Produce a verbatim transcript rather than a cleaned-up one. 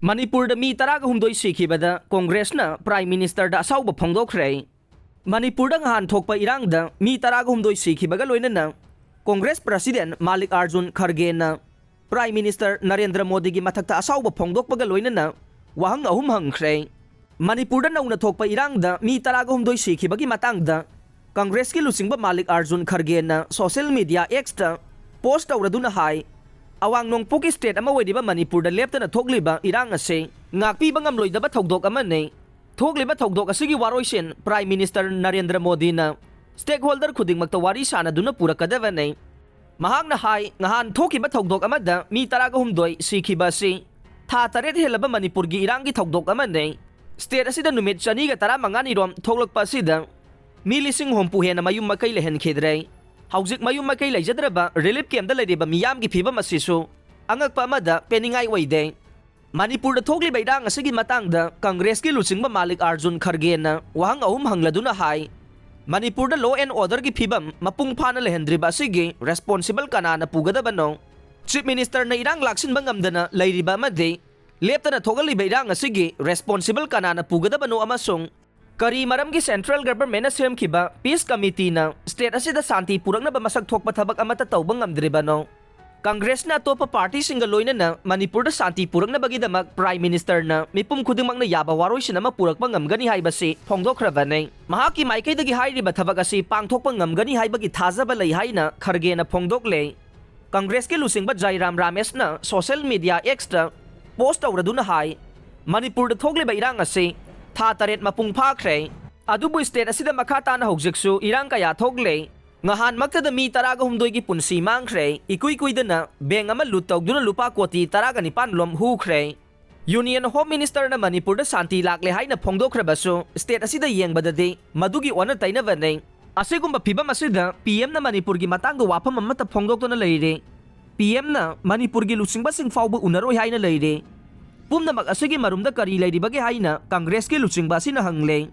ꯃꯅꯤꯄꯨꯔꯗ ꯃꯤ ꯇꯔꯥꯒ ꯍꯨꯝꯗꯣꯏ ꯁꯤꯈꯤꯕꯗ ꯀꯣꯡꯒ꯭ꯔꯦꯁꯅ Prime Ministerꯗ ꯑꯁꯥꯎꯕ ꯐꯣꯡꯗꯣꯛꯈ꯭ꯔꯦ꯫ ꯃꯅꯤꯄꯨꯔꯗ ꯉꯍꯥꯟ ꯊꯣꯛꯄ ꯏꯔꯥꯡꯗ ꯃꯤ ꯇꯔꯥꯒ ꯍꯨꯝꯗꯣꯏ ꯁꯤꯈꯤꯕꯒ ꯂꯣꯏꯅꯅ ꯀꯣꯡꯒ꯭ꯔꯦꯁ President ꯃꯥꯂꯤꯛ ꯑꯥꯔꯖꯨꯟ ꯈꯔꯒꯦꯅ Prime Minister ꯅꯔꯦꯟꯗ꯭ꯔ ꯃꯣꯗꯤꯒꯤ ꯃꯊꯛꯇ ꯑꯁꯥꯎꯕ ꯐꯣꯡꯗꯣꯛꯄꯒ ꯂꯣꯏꯅꯅ ꯋꯥꯍꯪ ꯑꯍꯨꯝ ꯍꯪꯈ꯭ꯔꯦ꯫ ꯃꯅꯤꯄꯨꯔꯗ ꯅꯧꯅ ꯊꯣꯛꯄ ꯏꯔꯥꯡꯗ ꯃꯤ ꯇꯔꯥꯒ ꯍꯨꯝꯗꯣꯏ ꯁꯤꯈꯤꯕꯒꯤ ꯃꯇꯥꯡꯗ ꯀꯪꯒ꯭ꯔꯦꯁꯀꯤ ꯂꯨꯆꯤꯡꯕ ꯃꯥꯂꯤꯛ ꯑꯥꯔꯖꯨꯟ ꯈꯔꯒꯦꯅ social media Xꯇ post ꯇꯧꯔꯗꯨꯅ ꯍꯥꯏ, ꯑꯋꯥꯡ ꯅꯣꯡꯄꯣꯛꯀꯤ state ꯑꯃ ꯑꯣꯏꯔꯤꯕ ꯃꯅꯤꯄꯨꯔꯗ ꯂꯦꯞꯇꯅ ꯊꯣꯛꯂꯤꯕ ꯏꯔꯥꯡ ꯑꯁꯤ ꯉꯥꯛꯄꯤꯕ ꯉꯝꯂꯣꯏꯗꯕ ꯊꯧꯗꯣꯛ ꯑꯃꯅꯤ꯫ ꯊꯣꯛꯂꯤꯕ ꯊꯧꯗꯣꯛ ꯑꯁꯤꯒꯤ ꯋꯥꯔꯣꯏꯁꯤꯟ Prime Minister ꯅꯔꯦꯟꯗ꯭ꯔ ꯃꯣꯗꯤꯅ stakeholder ꯈꯨꯗꯤꯡꯃꯛꯇ ꯋꯥꯔꯤ ꯁꯥꯅꯗꯨꯅ ꯄꯨꯔꯛꯀꯗꯕꯅꯤ꯫ ꯃꯍꯥꯛꯅ ꯍꯥꯏ, ꯉꯍꯥꯟ ꯊꯣꯛꯈꯤꯕ ꯊꯧꯗꯣꯛ ꯑꯃꯗ ꯃꯤ ꯇꯔꯥꯒ ꯍꯨꯝꯗꯣꯏ ꯁꯤꯈꯤꯕ ꯑꯁꯤ ꯊꯥ ꯇꯔꯦꯠ ꯍꯦꯜꯂꯕ ꯃꯅꯤꯄꯨꯔꯒꯤ ꯏꯔꯥꯡꯒꯤ ꯊꯧꯗꯣꯛ ꯑꯃꯅꯤ꯫ State ꯑꯁꯤꯗ ꯅꯨꯃꯤꯠ ꯆꯅꯤꯒ ꯇꯔꯥꯃꯉꯥꯅꯤꯔꯣꯝ ꯊꯣꯛꯂꯛꯄ ꯑꯁꯤꯗ ꯃꯤ ꯂꯤꯁꯤꯡ ꯍꯨꯝꯐꯨ ꯍꯦꯟꯅ ꯃꯌꯨꯝ ꯃꯀꯩ ꯂꯩꯍꯟꯈꯤꯗ꯭ꯔꯦ꯫ ꯍꯧꯖꯤꯛ ꯃꯌꯨꯝ ꯃꯀꯩ ꯂꯩꯖꯗ꯭ꯔꯕ relief campꯇ ꯂꯩꯔꯤꯕ ꯃꯤꯌꯥꯝꯒꯤ ꯐꯤꯕꯝ ꯑꯁꯤꯁꯨ ꯑꯉꯛꯄ ꯑꯃꯗ ꯄꯦꯟꯅꯤꯡꯉꯥꯏ ꯑꯣꯏꯗꯦ꯫ ꯃꯅꯤꯄꯨꯔꯗ ꯊꯣꯛꯂꯤꯕ ꯏꯔꯥꯡ ꯑꯁꯤꯒꯤ ꯃꯇꯥꯡꯗ ꯀꯪꯒ꯭ꯔꯦꯁꯀꯤ ꯂꯨꯆꯤꯡꯕ ꯃꯥꯂꯤꯛ ꯑꯥꯔꯖꯨꯟ ꯈꯔꯒꯦꯅ ꯋꯥꯍꯪ ꯑꯍꯨꯝ ꯍꯪꯂꯗꯨꯅ ꯍꯥꯏ, ꯃꯅꯤꯄꯨꯔꯗ law and orderꯒꯤ ꯐꯤꯕꯝ ꯃꯄꯨꯡ ꯐꯥꯅ ꯂꯩꯍꯟꯗ꯭ꯔꯤꯕ ꯑꯁꯤꯒꯤ responsible ꯀꯅꯥꯅ ꯄꯨꯒꯗꯕꯅꯣ? Chief Ministerꯅ ꯏꯔꯥꯡ ꯂꯥꯛꯁꯤꯟꯕ ꯉꯝꯗꯅ ꯂꯩꯔꯤꯕ ꯑꯃꯗꯤ ꯂꯦꯞꯇꯅ ꯊꯣꯛꯍꯜꯂꯤꯕ ꯏꯔꯥꯡ ꯑꯁꯤꯒꯤ responsible ꯀꯅꯥꯅ ꯄꯨꯒꯗꯕꯅꯣ ꯑꯃꯁꯨꯡ ꯀꯔꯤ ꯃꯔꯝꯒꯤ central governmentꯅ ꯁꯦꯝꯈꯤꯕ peace committeeꯅ state ꯑꯁꯤꯗ ꯁꯥꯟꯇꯤ ꯄꯨꯔꯛꯅꯕ ꯃꯁꯛ ꯊꯣꯛꯄ ꯊꯕꯛ ꯑꯃꯠꯇ ꯇꯧꯕ ꯉꯝꯗ꯭ꯔꯤꯕꯅꯣ? ꯀꯪꯒ꯭ꯔꯦꯁꯅ ꯑꯇꯣꯞꯄ partyꯁꯤꯡꯒ ꯂꯣꯏꯅꯅ ꯃꯅꯤꯄꯨꯔꯗ ꯁꯥꯟꯇꯤ ꯄꯨꯔꯛꯅꯕꯒꯤꯗꯃꯛ Prime Ministerꯅ ꯃꯤꯄꯨꯝ ꯈꯨꯗꯤꯡꯃꯛꯅ ꯌꯥꯕ ꯋꯥꯔꯣꯏꯁꯤꯟ ꯑꯃ ꯄꯨꯔꯛꯄ ꯉꯝꯒꯅꯤ ꯍꯥꯏꯕꯁꯤ ꯐꯣꯡꯗꯣꯛꯈ꯭ꯔꯕꯅꯤ꯫ ꯃꯍꯥꯛꯀꯤ ꯃꯥꯏꯀꯩꯗꯒꯤ ꯍꯥꯏꯔꯤꯕ ꯊꯕꯛ ꯑꯁꯤ ꯄꯥꯡꯊꯣꯛꯄ ꯉꯝꯒꯅꯤ ꯍꯥꯏꯕꯒꯤ ꯊꯥꯖꯕ ꯂꯩ ꯍꯥꯏꯅ ꯈꯔꯒꯦꯅ ꯐꯣꯡꯗꯣꯛꯂꯦ꯫ ꯀꯪꯒ꯭ꯔꯦꯁꯀꯤ ꯂꯨꯆꯤꯡꯕ ꯖꯥꯏꯔꯥꯝ ꯔꯥꯃꯦꯁꯅ social media Xꯇ post ꯇꯧꯔꯗꯨꯅ ꯍꯥꯏ, ꯃꯅꯤꯄꯨꯔꯗ ꯊꯣꯛꯂꯤꯕ ꯏꯔꯥꯡ ꯑꯁꯤ ꯊꯥ ꯇꯔꯦꯠ ꯃꯄꯨꯡ ꯐꯥꯈ꯭ꯔꯦ, ꯑꯗꯨꯕꯨ state ꯑꯁꯤꯗ ꯃꯈꯥ ꯇꯥꯅ ꯍꯧꯖꯤꯛꯁꯨ ꯏꯔꯥꯡ ꯀꯌꯥ ꯊꯣꯛꯂꯦ꯫ ꯉꯍꯥꯟꯃꯛꯇꯗ ꯃꯤ ꯇꯔꯥꯒ ꯍꯨꯝꯗꯣꯏꯒꯤ ꯄꯨꯟꯁꯤ ꯃꯥꯡꯈ꯭ꯔꯦ, ꯏꯀꯨꯏ ꯀꯨꯏꯗꯅ bank ꯑꯃ loot ꯇꯧꯗꯨꯅ ꯂꯨꯄꯥ ꯀꯣꯇꯤ ꯇꯔꯥꯒ ꯅꯤꯄꯥꯟ ꯂꯣꯝ ꯍꯨꯈ꯭ꯔꯦ꯫ Union Home Ministerꯅ ꯃꯅꯤꯄꯨꯔꯗ ꯁꯥꯟꯇꯤ ꯂꯥꯛꯂꯦ ꯍꯥꯏꯅ ꯐꯣꯡꯗꯣꯛꯈ꯭ꯔꯕꯁꯨ state ꯑꯁꯤꯗ ꯌꯦꯡꯕꯗꯗꯤ ꯃꯗꯨꯒꯤ ꯑꯣꯟꯅ ꯇꯩꯅꯕꯅꯤ꯫ ꯑꯁꯤꯒꯨꯝꯕ ꯐꯤꯕꯝ ꯑꯁꯤꯗ PMꯅ ꯃꯅꯤꯄꯨꯔꯒꯤ ꯃꯇꯥꯡꯗ ꯋꯥꯐꯝ ꯑꯃꯠꯇ ꯐꯣꯡꯗꯣꯛꯇꯅ ꯂꯩꯔꯦ꯫ PMꯅ ꯃꯅꯤꯄꯨꯔꯒꯤ ꯂꯨꯆꯤꯡꯕꯁꯤꯡ ꯐꯥꯎꯕ ꯎꯅꯔꯣꯏ ꯍꯥꯏꯅ ꯂꯩꯔꯦ꯫ ꯄꯨꯝꯅꯃꯛ ꯑꯁꯤꯒꯤ ꯃꯔꯨꯝꯗ ꯀꯔꯤ ꯂꯩꯔꯤꯕꯒꯦ ꯍꯥꯏꯅ ꯀꯪꯒ꯭ꯔꯦꯁꯀꯤ ꯂꯨꯆꯤꯡꯕ ꯑꯁꯤꯅ ꯍꯪꯂꯦ꯫